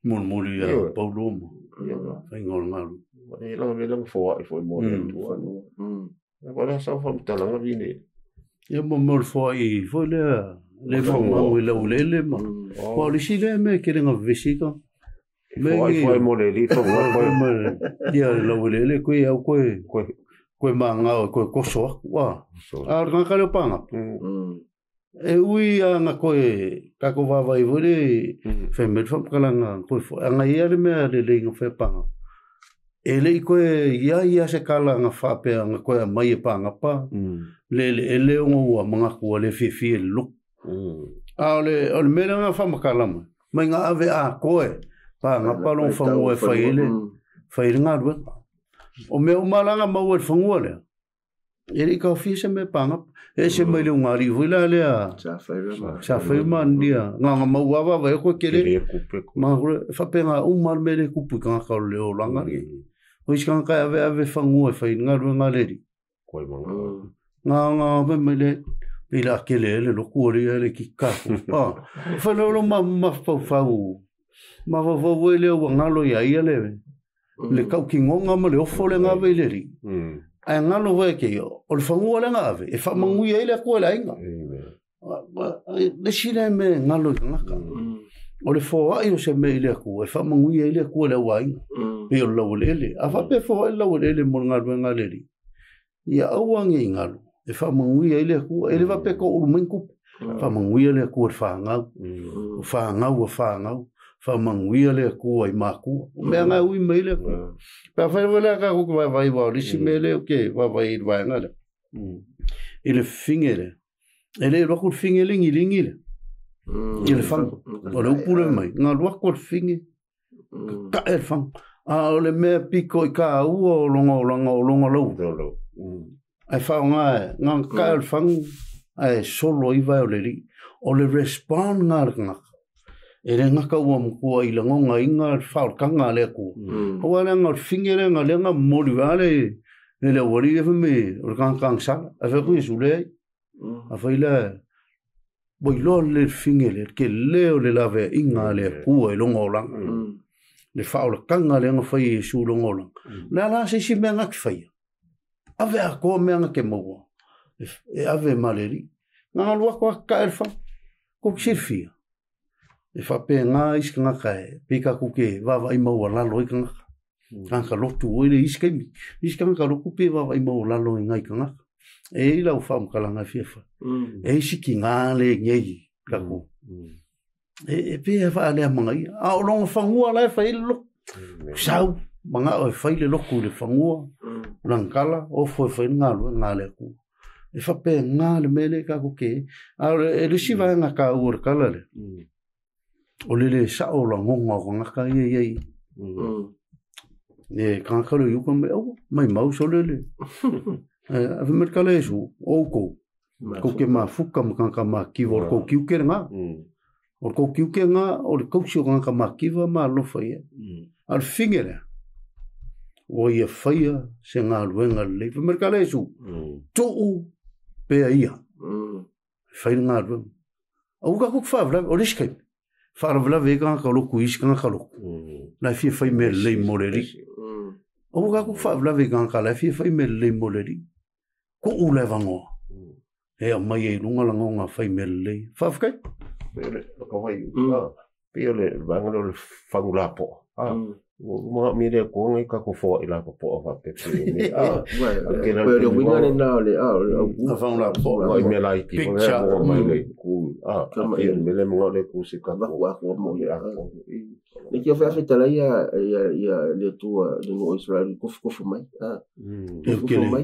Mulmuli ia Paulo mo. Whai ngol ngalu. E langa me langa foa i fo mo le tua. E wala sa fa mtalanga vi ne. Ia mo mo foa i fo le le fo mo le le ma. O le si le me ke le nga visika. Me foi mo le li fo mo ia le le le koe au koe koe manga koe koso wa. A nga ka le panga. E ui a nga koe ka ko vava i vore fe me fa kalanga koe fo anga ia le me le le nga fe panga. E le koe ia ia se kala nga fa pe nga koe mai e panga pa. Le le le o wa manga ko le fi fi lu. A le o le me nga fa makala mai nga ave a koe. Pa nga palong whangua e whaile, whaile ngā ruenga. O mea umalanga mau e whangua lea. E le ika whia se mea panga. E se mai le ungari hui la lea. Sa whairama nia. Ngā ngā mau awa vai koe kere. Mā kore, whape ngā umar me le kupu i ngā kao le o langa. O isi ngā kai ave ave whangua e whaile ngā ruenga leri. Koe manga. Ngā ngā ave mai le. Pila kele ele loku ori ele ki kako. Whaile olo ma ma whau. Ma vavau e lea ua ngalo ia ia le le kaukigoga ma le ofo le gave i le alii. Ae galo vae ke ia o le fagua le gave e faamaguia ai le akua i le aiga. Le isi lea mea e galo i tagata. O le foaʻi o se mea i le akua e faamaguia ai le akua i le auaiga. Pei o le laueleele. A faapea foaʻi le laueleele mo le galuega a le alii. Ia aua age i galo e faamaguia ai le akua. E le faapea ka ulu mai kupe. Faamaguia le akua i le fagau. O fagau a fagau. Whamanguia le akua i mākua. O mea ngā ui mai le akua. Pea whai wale ka kuku vai vai wao, lisi mea le o ke vai vai i vaenga le. I le finge le. E le ruaku le finge le ngi lingi le. I le whango. O le upu le mai. Ngā ruaku le finge. Ka e le whango. A o le mea piko i ka ua o longa o longa o longa lau. Ai whao ngā e. Ngā ka e le whango. Ai solo i vai o le ri. O le respond ngā le ngaka. E le ngaka ua mkua i langonga inga whaolkanga le akua. Hawa le nga finge le nga le nga mori wale e le wari e me o le kang kang sala. A wha kui sule ai. A whai le boi loa le finge le ke leo le lave inga le akua i longa o langa. Le whaolkanga le nga whai e su longa o langa. Le ala se si mea nga ki whaia. Ave a koa mea nga ke maua. E ave maleri. Ngā lua koa ka e wha. Ko kisirfia. E whape ngā iska ngaka e, peka kuke wawa i maua lalo i ngaka. Ngaka lotu o ile iska imi. Iska ngaka loku pe wawa i maua lalo i ngai ngaka. E i lau whaamkalanga fia wha. E isi ki ngā le ngei kako. E pe e wha alea manga ia. A o longa whangua lai whai le loku. Sau, manga o e whai le loku le whangua. Langkala, o fo e whai ngā lua ngā le aku. E faapegā le mea lea tatou te a o le isi vaega taua o le tala lea, o le lē saʻo o lagona o tagata ia i ai e tagata le iuka mai aua maimau sole le ave mai le tala Iesu o outou tou te mafuta ma tagata mativa o le tou tiute lena o le tou tiute lena o le tausi o tagata mativa ma alofa i ai a o le fine lea ua ia faia se galuega lelei fai mai le tala Iesu tuu pea ia fai le galuega aua tatou te faalavelave o le isi taimi faalavelave ai tagata lotu i isi tagata lotu la e fia fai mea lelei mo le Alii aua tatou te faalavelave i tagata la e fia fai mea lelei mo le Alii tuu le avanoa e aumai ai i luga lagona fai mea lelei faafetai. Pei o le vaega lea o le fagu lapoa. Ua manaomia le Atua nai tatou foai lapopoa faapea pe a. Pei o le uiga lena o le au fagu lapoa. Mai mea laiti foi lea maua mai le ku a pei o le mea lea manao le Atua se tatou aku mo le Le kia whea whetala ia ia le Atua le nuu o Israel kofukofu mai. Kofukofu mai.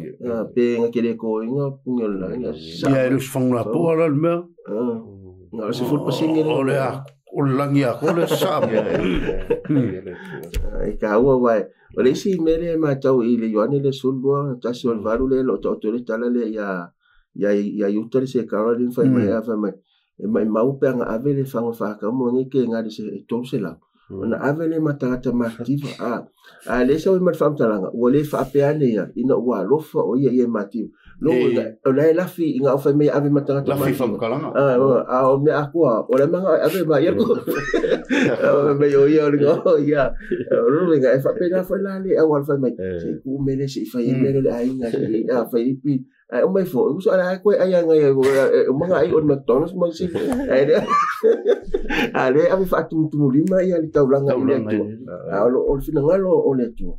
Pe nga ke le ko inga pungi o le langi. Ia e le usu fagu lapoa la le mea. Na o se fulu pasene le. O le a o le lagi a ko le sa. E taua uae o le isi mea lea e matau i le Ioane le 12 tasi o le valu lea o lo o taoto ai le tala lea ia ia ia Iuta le sekara lea na fai mai a fai mai e maimau pe ana ave le faga fakau mo nei ke gale se e 300 ona ave lea ma tagata matitiva a a le sau ai ma le faamatalaga ua le faapea ane ia ina ua alofa o ia ia e mativa lo o la e lafi i ngā fai mai ave ma tagata lafi faamatalaga a o mea akoa o le manga ave ma ia ko mai o ia o le ngā ia o lo inga e faapena foi la le au al fai mai se ku mele se i fai e mele le aiga se i a fai ipi ai o mai fo uso ala koe ai anga ia o manga ai o McDonald's mo si ai le a le ave faatumutumulima ia le taulaga i le Atua a o le finagalo o le Atua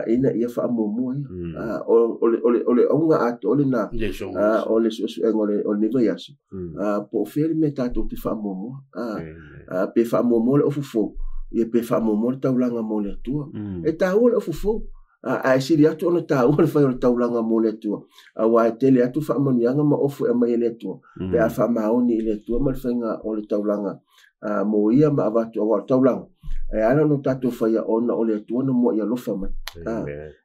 ina ia faamuamua ia o le o le o le auga atoa lena o le suesuega o le o lenei vaiaso po o fea le mea tatou te faamuamua pe faamuamua le ofu fou ia pe faamuamua le taulaga mo le Atua e taua le ofu fou ae sili atu ona taua le fai o le taulaga mo le Atua, aua e tele atu faamanuiaga ma ofu e aumai e le Atua, pe a faamaoni i le Atua ma le faiga o le taulaga mo ia ma avatu, aua o le taulaga, e ala ona tatou faia ona o le Atua na mua'i alofa mai.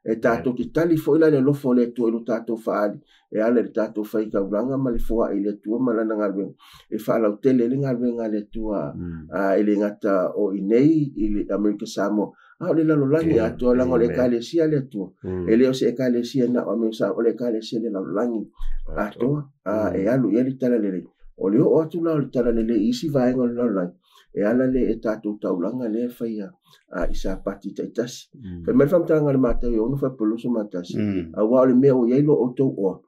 E tatou te tali foi la i le alofa o le Atua i lo tatou faaali, e ala i le tatou fai taulaga ma le foai i le Atua ma lana galuega, e faalautele ai le galuega a le Atua, e le gata o i nei i le Amerika Samoa, a o le lalolagi atoa, leaga o le Ekalesia a le Atua, e le o se Ekalesia na o Amerika Samoa, o le Ekalesia i le lalolagi atoa, e alu i ai le talalelei. O le oo atu la o le talalelei i isi vaega o le lalolagi, e ala lea e tatou taulaga lea e faia i Sapati taitasi. Fai mai le faamatalaga a le Matau e 6 fuaiupu 21, aua o le mea ua i ai lo outou oa,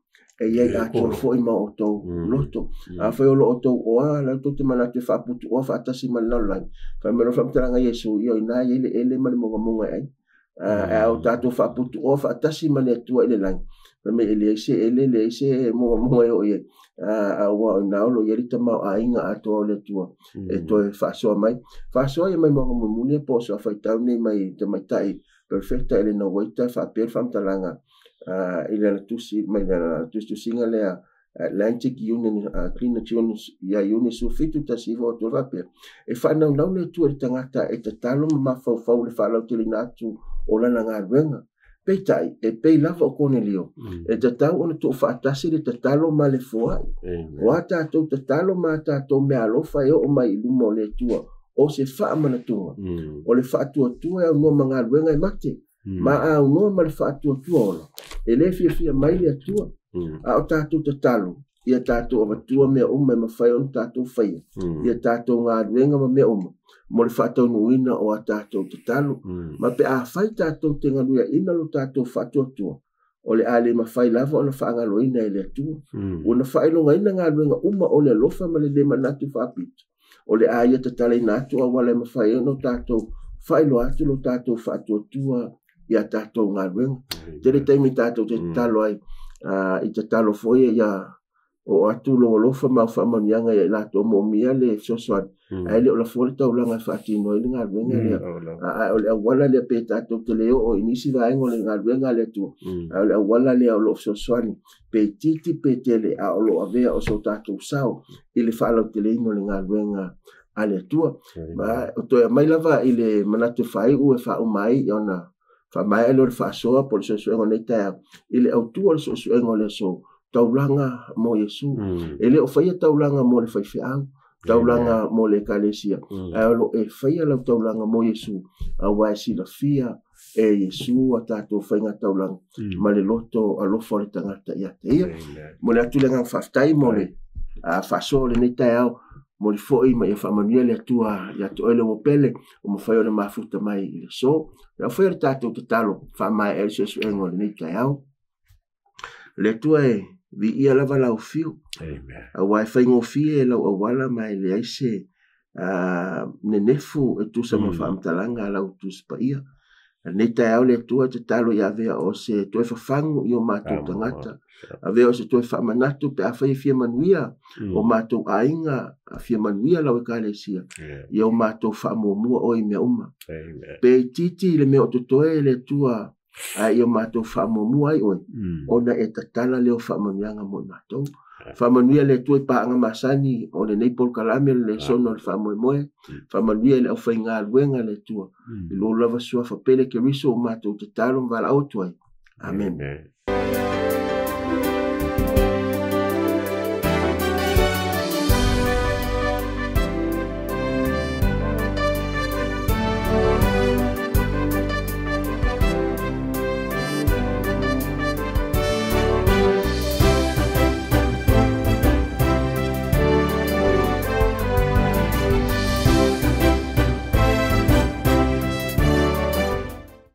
e i ai atoa foi ma outou loto. Afai o lo outou oa, la outou te manatu e faaputuoa faatasi ma le lalolagi. Fai mai le faamatalaga a Iesu, ia o ina e i ai le ele ma le mogamoga e ai. Ae a o tatou faaputuoa faatasi ma le Atua i le lagi, fai mai e leai se ele, leai se mogamoga e oo i ai. Aua o ina o lo o i ai le tamaoaiga atoa o le Atua e toe faasoa mai. Faasoa ia mai moga mulimuli po o se faitau nei mai tamaitai Perfecta Elena White faapea le faamatalaga i lana tusi mai lana tusitusiga lea Atlantic Union Clean Tunes ia Iuni 17 19 faapea e faanaunau le Atua i le tagata e tatalo ma mafaufau i le faalauteleina atu o lana galuega. Peitai, e pei lava o Konelio, e tatau ona tuufaatasi le tatalo ma le foai. O a tatou tatalo ma a tatou meaalofa e oo mai i luma o le Atua, o se faamanatuga, o le faatuatua e aunoa ma galuega e mate, ma a aunoa ma le faatuatua ola, e le fiafia mai le Atua. A o tatou tatalo, ia tatou avatua mea uma e mafai ona tatou faia, ia tatou galuega ma mea uma, mo le faataunuuina o a tatou tatalo. Ma pe afai tatou te galueaina lo tatou faatuatua, o le a le mafai lava ona faagaloina e le Atua. Ua na faailogaina galuega uma o le alofa ma le le manatu faapito, o le a ia tatalaina atu auala e mafai ai ona tatou faailoa atu lo tatou faatuatua i a tatou galuega. Tele taimi tatou te tatalo ai, i tatalo foi ia Oo atu lou alofa ma au faamanuiaga ia i latou moomia le fesoasoani, ae le o lafoa le taulaga e faatino ai le galuega lea. Ae o le auala lea pe tatou te le oo i nisi vaega o le galuega a le Atua, ae o le auala lea o lo o fesoasoani pe itiiti pe tele, a o lo o avea o so tatou sao i le faalauteleina o le galuega a le Atua. Ma o toe aumai lava i le manatu e faaiu e faauma ai ona faamaea lea o le faasoa po o le suesuega o lenei taeao i le autu o le suesuega o le aso, taulaga mo Iesu. E le o faia taulaga mo le faifeau, taulaga mo le ekalesia, ae o lo o e faia lau taulaga mo Iesu, aua e silafia e Iesu a tatou faiga taulaga ma le loto alofa o le tagata ia te ia. Mo le atu le agaga faafetai mo le faasoa o lenei taeao, mo le foi ma ia faamanuia le Atua ia te oe le uo pele o mafai ona mafuta mai i le aso. Le au faia le tatou tatalo faamaea le suesuega o lenei taeao. Le Atua e viia lava lau fiu. Aua e faigofie lau auala ma e leai se nenefu e tusa ma faamatalaga a lau Tusi Paia. Lenei taeao le Atua e tatalo ia avea o se toe fafagu i o matou tagata. Avea o se toe faamanatu pe afai e fia manuia o matou aiga, a fia manuia lau ekalesia, ia o matou faamuamua oe i mea uma. Pe itiiti le mea o totoe le Atua, ae ia matou faamuamua ai oe, ona e tatala lea o faamanuiaga mo i matou. Faamanuia le Atua i paaga masani o lenei polokalame le lesona o le faamoemoe. Faamanuia i le aufaigaluega le Atua. I lou lava suafa pele Keriso o matou tatalo ma valaau atu ai. Amen.